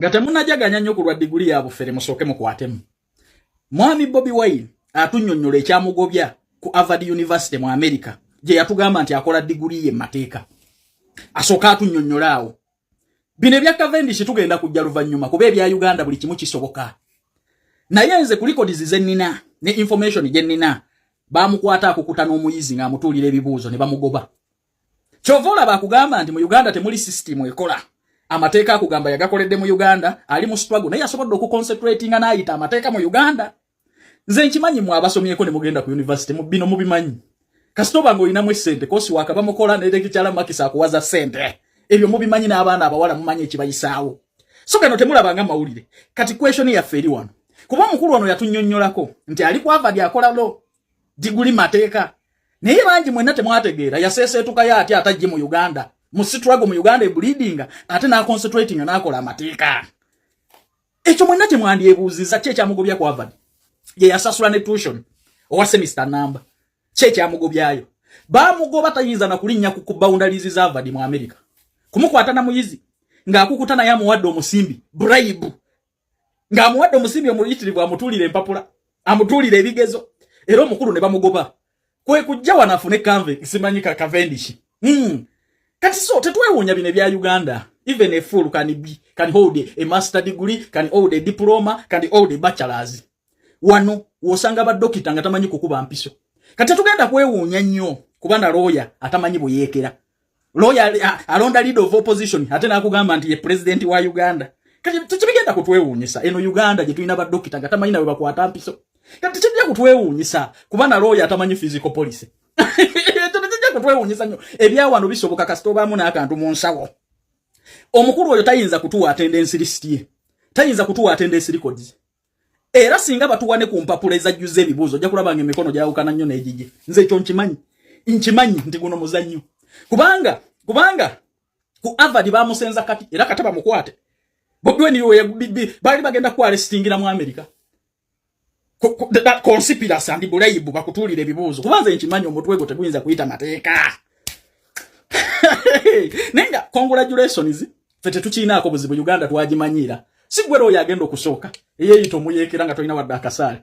Nga temunajaganya nnyo ku lwa diguli ya bufere, musooke mukwatemu. Mwami Bobi Wine atunnyonnyola ekyamugobya ku Harvard University mu America, gye yatugamba nti akola diguli ye mateeka. Asooka atunnyonnyola awo. Bino ebya Cavendish tugenda kujja luvannyuma, kuba ebya Uganda buli kimu kisoboka. Naye nze ku records ze nnina ne information gye nnina, bamukwata akukuta n'omuyizi ng'amutuulira ebibuuzo ne bamugoba. Kyova olaba akugamba nti mu Uganda temuli system ekola amateeka. Akugamba yagakoledde mu Uganda, ali mu struggle, naye yasobodde okuconcentratinga n'ayita amateeka mu Uganda. Nze nkimanyi mwe abasomyeko ne mugenda ku university, mu bino mubimanyi. Kasita oba ng'olinamu essente, course work bamukola ne lecturer makisa akuwaza ssente. Ebyo mubimanyi, n'abaana abawala mumanyi ekibayisaawo. So gano temulabanga mawulire. Kati question yaffe eri wano, kuba omukulu ono yatunnyonnyolako nti ali ku Harvard akola law degree, mateeka, naye bangi mwenna temwategeera yaseeseetukayo ate atajje mu Uganda, mu struggle mu Uganda ebleedinga, ate n'aconcentratinga n'akola amateeka. Ekyo mwenna temwandyebuuziza ki ekyamugobya ku Harvard, ye yasasula ne tuition owa semester number? Ki ekyamugobyayo? Bamugoba tayinza na kulinnya ku boundaries za Harvard mu America. Kumukwata na muyizi ng'akukuta naye amuwadde omusimbi, bribe, ng'amuwadde omusimbi omuyitirivu, amutuulira empapula, amutuulira ebigezo, era omukulu ne bamugoba. Kwe kujja wano afune kanve simanyi ka Cavendish. Kati so tetwewuunya bino ebya Uganda. Even a fool can hold a master degree, can hold a diploma, can hold a bachelors. Wano wosanga badokita nga tamanyi kukuba mpiso. Kati tetugenda kwewuunya nnyo kuba na lawyer atamanyi buyeekera. Lawyer alonda leader of opposition, ate n'akugamba nti ye president wa Uganda. Kati tekibigenda kutwewuunyisa eno Uganda gye tulina badokita nga tamanyi nawe bakwata mpiso. Kati tekijja kutwewuunyisa kuba na lawyer atamanyi fiscal policy. Ekyo tekijja kutwewuunyisa nnyo. Ebyawano bisoboka kasita obaamu n'akantu mu nsawo. Omukulu oyo tayinza kutuwa attendance list ye, tayinza kutuwa attendance records. Era singa batuwa ne ku mpapula ezajjuza ebibuuzo, ojja kulaba nga emikono gyawukana nnyo n'egigye. Nze ekyo nkimanyi, nkimanyi nti guno muzannyo, kubanga ku Harvard bamusenza. Kati era kati bamukwate Bobi Wine, baali bagenda ku arrestingira mu America conspiracy and bribe, bakutuulira ebibuuzo. Kuba nze nkimanyi omutwe gwo teguyinza kuyita mateeka. Naye nga congratulations, ffe tetukiinaako buzibu. Uganda twagimanyiira. Si gwe oyo agenda okusooka eyeeyita omuyeekera nga tolina wadde akasaale.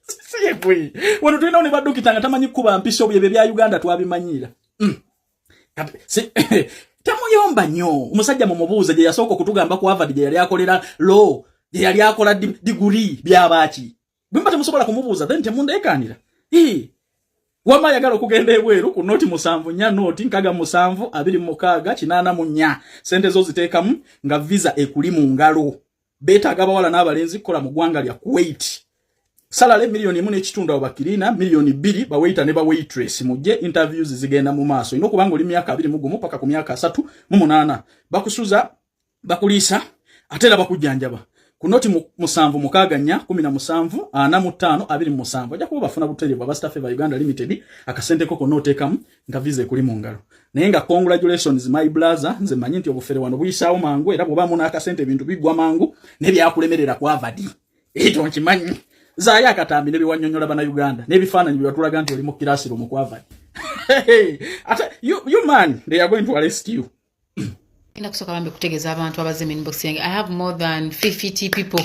Siyegwe wano tulinawo ne badokita nga tamanyi kuba mpiso. Byebyo bya Uganda twabimanyiira. Temuyomba nnyo. Omusajja mumubuuze gye yasooka okutugamba ku Harvard gye yali akolera law, gye yali akola degree, byabaaki. Bwe mba temusobola kumubuuza, then temundeekaanira. Wama ayagala okugenda ebweru, ku 074 067 26 84. Sente zo ziteekamu nga visa ekuli mu ngalo. Beetaaga abawala n'abalenzi kukola mu ggwanga lya Kuwait. Salary 1.5 miliyoni abo bakirina, 2 miliyoni bawaiter ne bawaitress. Mujje, interviews zigenda mu maaso. Olina okuba nga oli myaka 21 paka ku myaka 38. Bakusuza, bakuliisa, ate era bakujjanjaba. Ku 076 17 45 27 ojja kuba bafuna butereevu. Aba Staff ba Uganda Limited. Akasente ko konna oteekamu nga visa ekuli mu ngalo. Naye nga congratulations, my brother. Nze manyi nti obufere wano buyisaawo mangu, era bw'obaamu n'akasente ebintu biggwa mangu n'ebyakulemerera ku Harvard. Ekyo nkimanyi. Zaayo akatambi nebiwanyonyola bannayuganda n'ebifaananyi bye batulaga nti oli mu classroom ku Harvard. Ate you man, they are going to arrest you. Ngenda kusooka bambi kutegeeza abantu abazze mu inbox yange. I have more than 50 people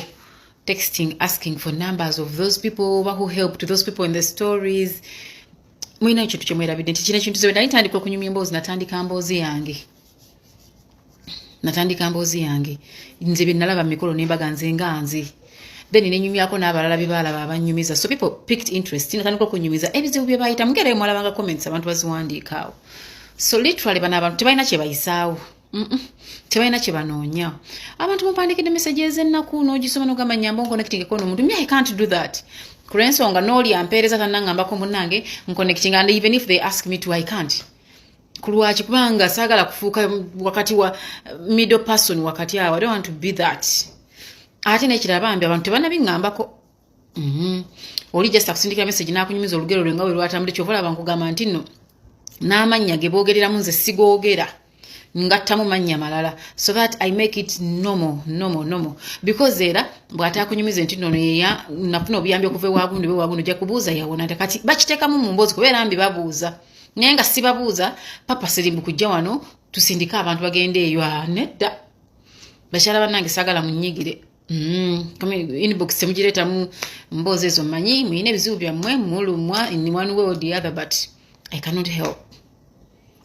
texting, asking for numbers of those people who helped those people in the stories. Mulina ekintu kyemwerabidde nti kino ekintu, nali ntandika okunyumya emboozi, natandika mboozi yange, natandika mboozi yange nze bye nalaba mu mikolo nembaga nze nga nze, then nenyumyako n'abalala bye baalaba abanyumiza. So people picked interest, natandika okunyumiza ebizibu bye bayita mugere. Mwalabanga comments abantu baziwandiika awo. So literally bano abantu tebalina kye bayisaawo. Tebalina kye banoonya. Abantu mumpandikidde messages ennaku, n'ogisoma n'ogamba, "Nyamba onconnectingeko n'omuntu." Me, I can't do that, kulw'ensonga n'oli ampeereza tannaŋŋambako, munnange nconnecting, and even if they ask me to, I can't. Kulwaki? Kubanga saagala kufuuka wakati wa middle person wakati awo. I don't want to be that. Ate n'ekirala, bambi abantu tebannabiŋŋambako. Oli just akusindikira message n'akunyumiza olugero lwe nga bwe lwatambudde. Kyova olaba nkugamba nti nno n'amannya ge boogereramu nze sigoogera, ngattamu mannya malala so that I make it normal, normal, normal, because era bw'ataakunyumiza nti nno yeya nafuna obuyambi okuva ewagundi bewagundi, ojja kubuuza yawona nti kati bakiteekamu mu mboozi, kubeera mbi babuuza. Naye nga sibabuuza papa sirimbu kujja wano tusindike abantu bagende eyo. Ah, nedda. Bakyala bannange, saagala munyigire. Inbox temugireetamu mboozi ezo. Mmanyi muyina ebizibu byammwe, mulumwa in one way or the other, but I cannot help.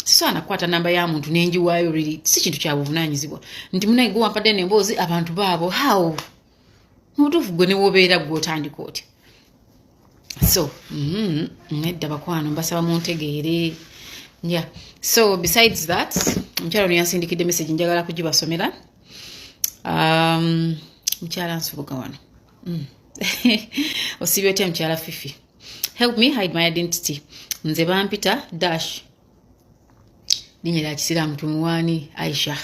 Sisobola nakukwata namba ya muntu nenjiwaayo. Really, si kintu kya buvunaanyizibwa nti munaye gwe wampadde nemboozi abantu baabo. How mu butuufu gwe newobeera gwe otandika otya? So nedda bakwano, mbasaba muntegeere. Yeah, so besides that, omukyala ono yansindikidde message, njagala kugibasomera. Mukyala Nsubuga wano. Osiibye otya, mukyala Fifi? Help me hide my identity. Nze bampita dash, linnya lya kisiraamu, tumuwaani Aisha.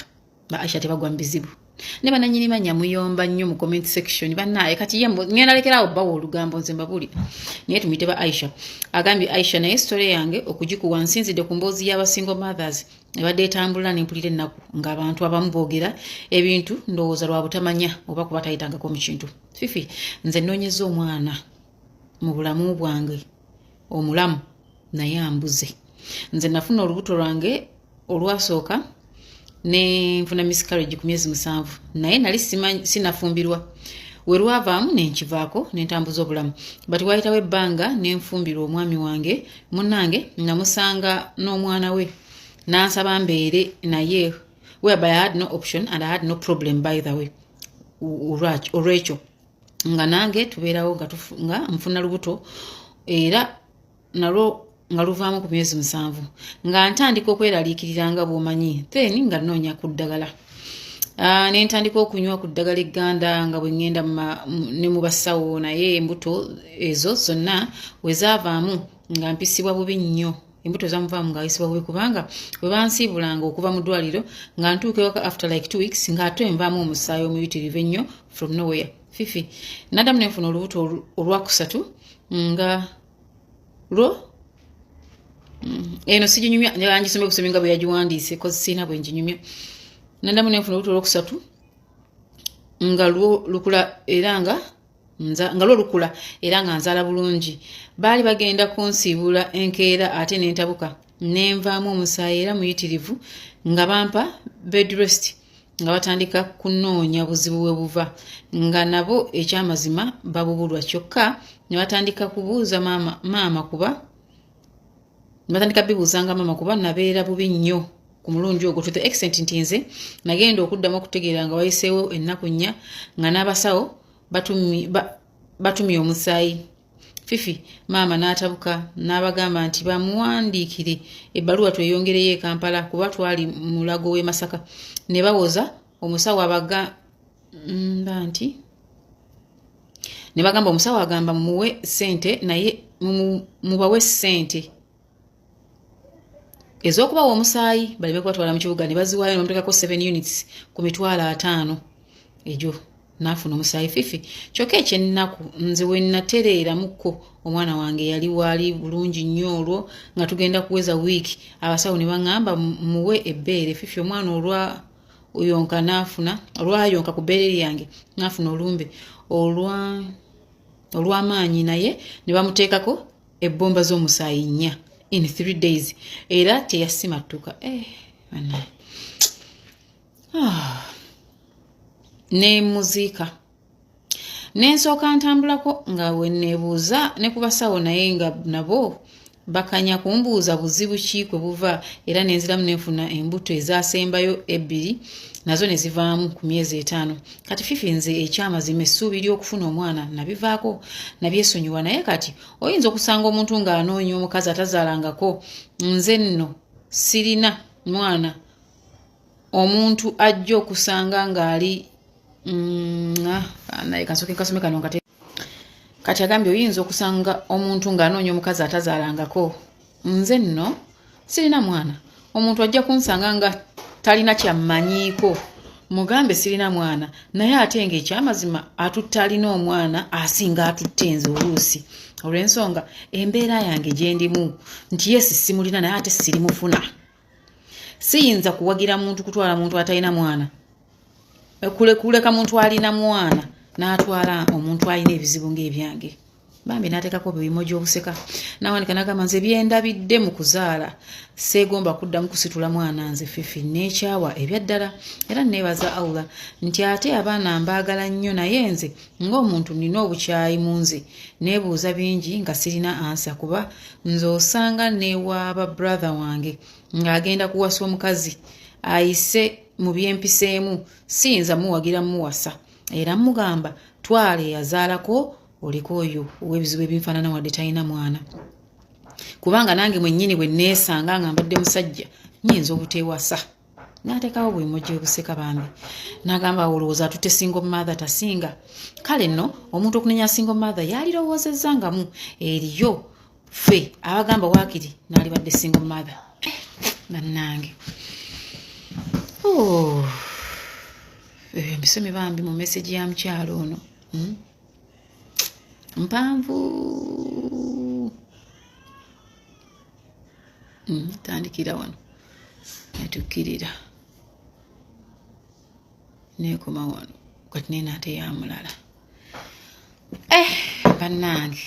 Ba Aisha tebagwa mu bizibu ne bananyini manya. Muyomba nnyo mu comment section bannaaye. Kati ye ngenda lekerawo bawa olugambo, nze mbabuulira, naye tumuyite ba Aisha. Agambye Aisha, naye story yange okugikuwa nsinzidde ku mboozi y'aba single mothers ebadde etambula, nempulira ennaku ng'abantu abamu boogera ebintu, ndowooza lwa butamanya oba kuba tayitangako mu kintu. Fifi, nze nnoonyeza omwana mu bulamu bwange omulamu, naye ambuze. Nze nafuna olubuto lwange olwasooka ne nfuna miscarriage ku myezi 7, naye nali sinafumbirwa. We lwavaamu nenkivaako nentambuza obulamu, but wayitawo ebbanga nenfumbirwa omwami wange. Munnange namusanga n'omwana we, nansaba mbeere naye, whereby I had no option and I had no problem, by the way, olwekyo nga nange tubeerawo nga nfuna lubuto era nalwo nga luvaamu ku myezi 7, nga ntandika okweraliikirira nga bw'omanyi. Then nga nnoonya ku ddagala. Ne ntandika okunywa ku ddagala egganda nga bwe ŋŋenda ne mu basawo, naye embuto ezo zonna we zaavaamu nga mpisibwa bubi nnyo. Embuto zamuvaamu ng'ayisibwa bubi, kubanga bwe bansiibulanga okuva mu ddwaliro nga ntuuka ewaka after like 2 weeks, ng'ate nvaamu omusaayi omuyitirivu ennyo from nowhere. Fifi, naddamu nenfuna olubuto olwakusatu nga lwo eno siginyumya, njagala ngisome busomi nga bwe yagiwandiise, 'cause siina bwe nginyumya. Naddamu nenfuna olubuto olwokusatu nga lwo lukula era nga lwo lukula era nga nzaala bulungi. Baali bagenda kunsiibula enkeera, ate nentabuka nenvaamu omusaayi era muyitirivu, nga bampa bed rest, nga batandika kunoonya buzibu bwe buva, nga nabo ekyamazima babubulwa. Kyokka ne batandika kubuuza maama, maama kuba ne batandika bibuuzanga maama, kuba nabeera bubi nnyo ku mulundi ogwo, to the extent nti nze nagenda okuddamu okutegeera nga wayiseewo ennaku 4, nga n'abasawo batumye omusaayi. Fifi, maama n'atabuka n'abagamba nti bamuwandiikire ebbaluwa tweyongereyo e Kampala, kuba twali Mulago w'e Masaka. Ne bawoza omusawo abagamba nti, ne bagamba omusawo agamba mumuwe ssente, naye mubawe ssente ez'okubawa omusaayi baleme kubatwala mu kibuga. Ne baziwaayo, ne bamuteekako 7 units ku 50,000 egyo, n'afuna omusaayi. Fifi, kyokka ekyennaku, nze we natereeramukko, omwana wange yali waali bulungi nnyo. Olwo nga tugenda kuweza wiiki, abasawo ne baŋŋamba muwe ebbeere. Fifi, omwana olwa yonka n'afuna, olwayonka ku bbeere lyange n'afuna olumbe olw'amaanyi, naye ne bamuteekako ebbomba z'omusaayi nnya in 3 days, era teyasimattuka. Eh, bannange. Ah. Ne muziika, nensooka ntambulako nga weneebuuza ne ku basawo, naye nga nabo bakanya kumbuuza buzibu ki kwe buva. Era nenziramu nenfuna embuto ezasembayo ebbiri, nazo ne zivaamu ku myezi 5. Kati Fifi, nze ekyamazima essuubi ly'okufuna omwana nabivaako, nabyesonyiwa. Naye kati oyinza okusanga omuntu ng'anoonya omukazi atazaalangako. Nze nno sirina mwana. Omuntu ajja okusanga ng'ali ah, naye kansooke kasome kano kati. Kati agambye oyinza okusanga omuntu ng'anoonya omukazi atazaalangako. Nze nno sirina mwana. Omuntu ajja kunsanga nga talina kyammanyiiko, mugambe sirina mwana, naye ate ng'ekyamazima atutte alina omwana asinga atutte nze oluusi, olw'ensonga embeera yange gye ndimu nti yes, simulina, naye ate sirimufuna. Siyinza kuwagira muntu kutwala muntu atalina mwana, kuleka muntu alina mwana n'atwala omuntu alina ebizibu ng'ebyange. Bambi n'ateekako bu emoji obuseka, nawandika nagamba, "Nze byendabidde mu kuzaala, seegomba kuddamu kusitula mwana. Nze Fifi neekyawa ebyaddala, era neebaza Allah nti ate abaana mbaagala nnyo, naye nze ng'omuntu nina obukyayi mu nze. Neebuuza bingi nga sirina answer, kuba nze osanga newaaba brother wange ng'agenda kuwasa omukazi ayise mu byempiseemu, siyinza muwagira muwasa, era mugamba twala eyazaalako, oleka oyo ow'ebizibu ebinfaanana wadde talina mwana, kubanga nange mwennyini bwe neesanga nga mbadde musajja nyinza obuteewasa." N'ateekawo bu emoji obuseka bambi, n'agamba, "Olowooza atutte single mother tasinga?" Kale nno omuntu okunenya single mother yalirowoozezza ngamu eriyo ffe abagamba waakiri n'alibadde single mother. Bannange, oh, ebyo mbisome bambi mu message ya mukyalo ono. Mpanvu. Tandikira wano netukkirira nekoma wano kati nena ate yamulala. Bannange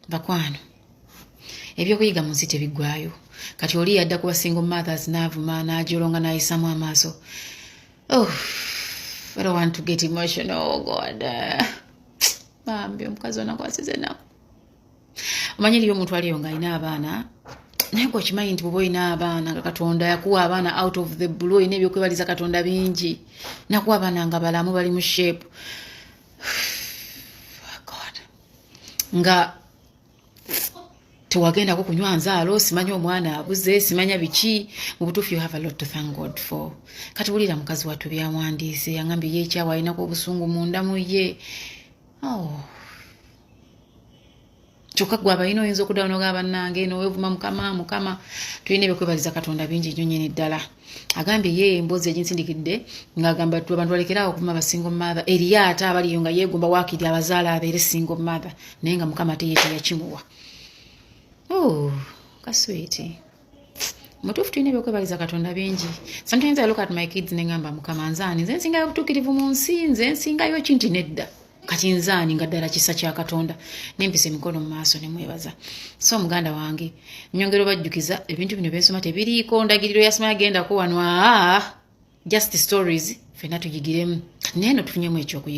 bakwano, ebyokuyiga mu nsi tebiggwayo. Kati oli yadda kuba single mothers, n'avuma, n'ajolonga, n'ayisamu amaaso. Oh, I don't want to get emotional. Oh God, bambi omukazi onakwasiza enaku. Omanyi eriyo omuntu aliyo ng'alina abaana, naye gwe okimanyi nti bw'oba olina abaana nga Katonda yakuwa abaana out of the blue, olina ebyokwebaliza Katonda bingi. Nakuwa abaana nga balamu, bali mu shape. God, nga tewagendako kunywa nzaalo, simanya omwana abuze, simanya biki. Mu butuufu, you have a lot to thank God for. Kati wulira mukazi wattu byawandiise, yangambye yeekyawa, alinako obusungu munda mu ye. Oh. Kyokka gwe abalina oyinza okuddawo nogamba, "Bannange," nowevuma. Mukama, Mukama, tulina ebyokwebaliza Katonda bingi nnyo nnyini ddala. Agambye ye emboozi eginsindikidde ng'agamba abantu balekeraawo okuvuma ba single mother. Eriyo ate abaliyo nga yeegomba waakiri abazaala abeere single mother, naye nga Mukama ate ye teyakimuwa. Oh, kasweeti. Mutuufu, tulina ebyokwebaliza Katonda bingi. Sometimes I look at my kids neŋŋamba, "Mukama, nzaani? Nze nsingayo obutuukirivu mu nsi? Nze nsingayo ki?" Nti nedda, kati nzaani? Nga ddala kisa kya Katonda. Nempisa emikono mu maaso nemwebaza. So muganda wange, nyongera obajjukiza, ebintu bino byensoma tebiriiko ndagiriro yasoma yagendako wano, aa, just stories, fenna tuyigiremu. Kati naye no tufunyemu ekyokuyiga.